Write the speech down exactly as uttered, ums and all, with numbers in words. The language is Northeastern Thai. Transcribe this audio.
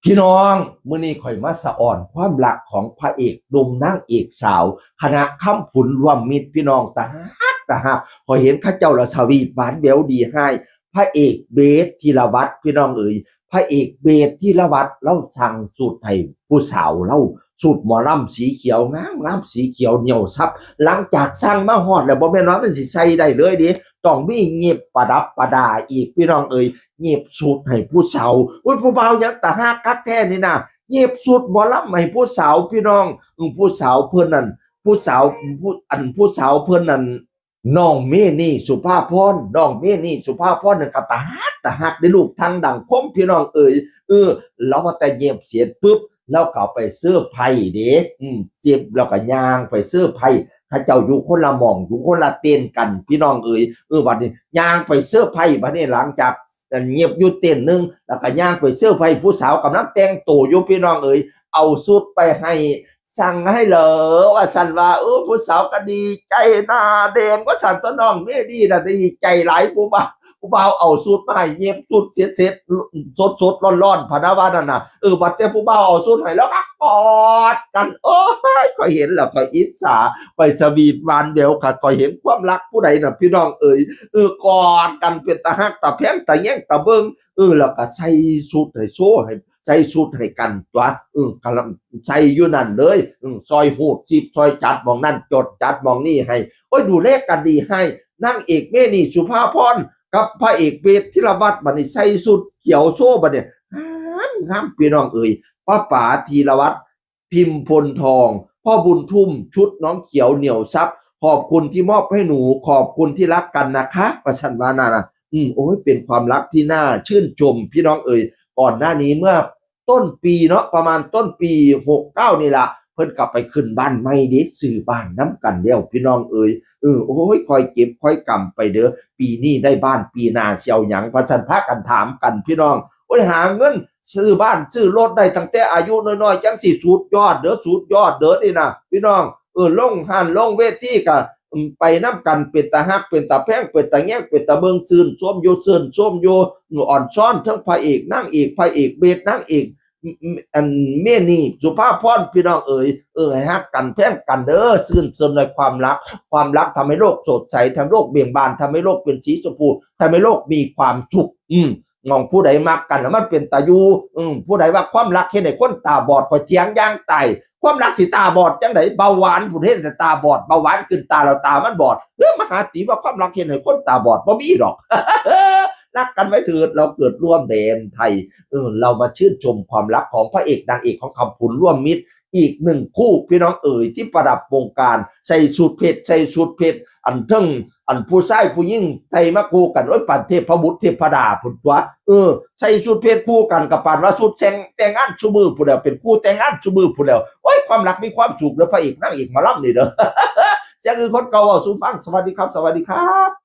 พี่น้อง มื้อนี้ข่อยมาสะออนความรักของพระเอกหนุ่มนางเอกสาว คณะคำผุนร่วมมิตร พี่น้อง ตาฮักตาฮัก ข่อยเห็นเขาเจ้าละสวีทหวานแหววดีให้ พระเอกเบสธีรวัฒน์ พี่น้องเอ๋ย พระเอกเบสธีรวัฒน์ เฮาสั่งสูตรให้ผู้สาวเฮา สูตรหมอลำสีเขียวงามงาม สีเขียวเหนียวซับ หลังจากสั่งมาฮอดแล้ว บ่แม่นว่ามันสิใส่ได้เลยเด้ ต้องมีเง็บประดับประดาอีก พี่น้องเอ๋ย เง็บสูตรให้ผู้สาว อุ้ย ผู้บ่าวหยังตาฮักคักแท้นี่นะ เง็บสูตรหมอลำให้ผู้สาว พี่น้อง อืม ผู้สาวเพิ่นนั่น ผู้สาว ผู้ อันผู้สาวเพิ่นนั่น น้องเมนี่สุภาพร น้องเมนี่สุภาพรนั่นก็ตาฮักตาฮักเด้ ลูกทั้งดังคม พี่น้องเอ๋ย เออ เฮาว่าแต่เง็บเสร็จปุ๊บ เฮาก็เอาไปเซอร์ไพรส์เด้ อืม เง็บ เฮาก็ย่างไปเซอร์ไพรส์ เขาเจ้าอยู่คนละหม่อง อยู่คนละเต็นท์กัน พี่น้องเอ๋ย เออ บัดนี้ย่างไปเซอร์ไพรส์ บัดนี้หลังจากเง็บอยู่เต็นท์หนึ่ง แล้วก็ย่างไปเซอร์ไพรส์ ผู้สาวกำลังแต่งตัวอยู่ พี่น้องเอ๋ย เอาชุดไปให้ สั่งให้เหรอ ว่าซั่นว่า เออ ผู้สาวก็ดีใจหน้าแดง ว่าซั่น ตัวน้องเมนี่น่ะดีใจหลาย ผู้บ่าว ผู้บ่าวเอาชุดมาให้ เง็บชุดเสร็จๆ สดๆ ร้อนๆ พะนะว่านั่นน่ะ เออ บัดแต่ผู้บ่าวเอาชุดให้ เฮาก็กอดกัน โอ้ย ข่อยเห็นแล้วข่อยอิจฉา ข่อยสวีทหวานแหววค่ะ ข่อยเห็นความรักผู้ใดน่ะ พี่น้องเอ๋ย เออ กอดกันเป็นตาฮักตาแพงตาแยงตาเบิ่ง เออ แล้วก็ใส่ชุดให้โชว์ให้ ใส่ชุดให้กันตั๊ว เออ กำลังใส่อยู่นั่นเลย เออ ซอยฮูดซิป ซอยจัดหม่องนั่น จดจัดหม่องนี่ให้ โอ้ย ดูแลกันดีให้ นางเอกเมนี่สุภาพร กับพระเอกเบสธีรวัฒน์ บัดนี้ใส่ชุดเขียวโชว์ บัดนี้ งามงาม พี่น้องเอ๋ย ป้าป๋าธีรวัฒน์ พิมพ์พลทอง พ่อบุญทุ่ม ชุดน้องเขียวเหนียวซับ ขอบคุณที่มอบให้หนู ขอบคุณที่รักกันนะคะ ว่าซั่นว่านั่นน่ะ อืม โอ้ย เป็นความรักที่น่าชื่นชม พี่น้องเอ๋ย ก่อนหน้านี้เมื่อต้นปีเนาะ ประมาณต้นปีหกเก้านี่ล่ะ เพิ่นก็ไปขึ้นบ้านใหม่เด้ ซื้อบ้านนำกันแล้ว พี่น้องเอ๋ย เออ โอ้ย ค่อยเก็บค่อยกำไปเด้อ ปีนี้ได้บ้าน ปีหน้าสิเอาหยัง ว่าซั่น พากันถามกัน พี่น้อง โอ้ย หาเงินซื้อบ้านซื้อรถได้ตั้งแต่อายุน้อยๆ จังสิสุดยอดเด้อ สุดยอดเด้อนี่นะ พี่น้อง เออ ลงฮ้านลงเวทีก็ อืม ไปนำกัน เป็นตาฮัก เป็นตาแพง เป็นตาแยง เป็นตาเบิ่ง ชื่นชมอยู่ ชื่นชมอยู่ อืม อ่อนซ้อนทั้งพระเอกนางเอก พระเอกเบส นางเอก อืม อืม อันเมนี่สุภาพร พี่น้องเอ๋ย เออ ให้ฮักกันแพงกันเด้อ ชื่นชมในความรัก ความรักทำให้โลกสดใส ทำให้โลกเบ่งบาน ทำให้โลกเป็นสีชมพู ทำให้โลกมีความสุข อืม มองผู้ใดมักกันแล้วมันเป็นตาอยู่ อืม ผู้ใดว่าความรักเฮ็ดให้คนตาบอด ข่อยเถียงอย่างตาย ความรักสิตาบอดจังได๋ เบาหวานผู้เฮ็ดให้ตาบอด เบาหวานขึ้นตาแล้วตามันบอด เรื่องมหาตีว่าความรักเฮ็ดให้คนตาบอด บ่มีดอก รักกันไว้เถิด เราเกิดร่วมแดนไทย เออ เรามาชื่นชมความรักของพระเอกนางเอกของคำผุนร่วมมิตร อีกหนึ่งคู่ พี่น้องเอ๋ย ที่ประดับวงการ ใส่ชุดเพชร ใส่ชุดเพชร อันเทิง อันผู้ชายผู้หญิงใส่มาคู่กัน โอ้ย ปานเทพบุตรเทพดาพุ้นตั๊ว เออ ใส่ชุดเพชรคู่กันกับปานว่าชุดแต่ง แต่งงานซุมื้อพุ้นแล้ว เป็นคู่แต่งงานซุมื้อพุ้นแล้ว โอ้ย ความรักมีความสุขเด้อ พระเอกนางเอกหมอลำนี่เด้อ เสียงคือคนเก่าเว้าสู่ฟัง สวัสดีครับ สวัสดีครับ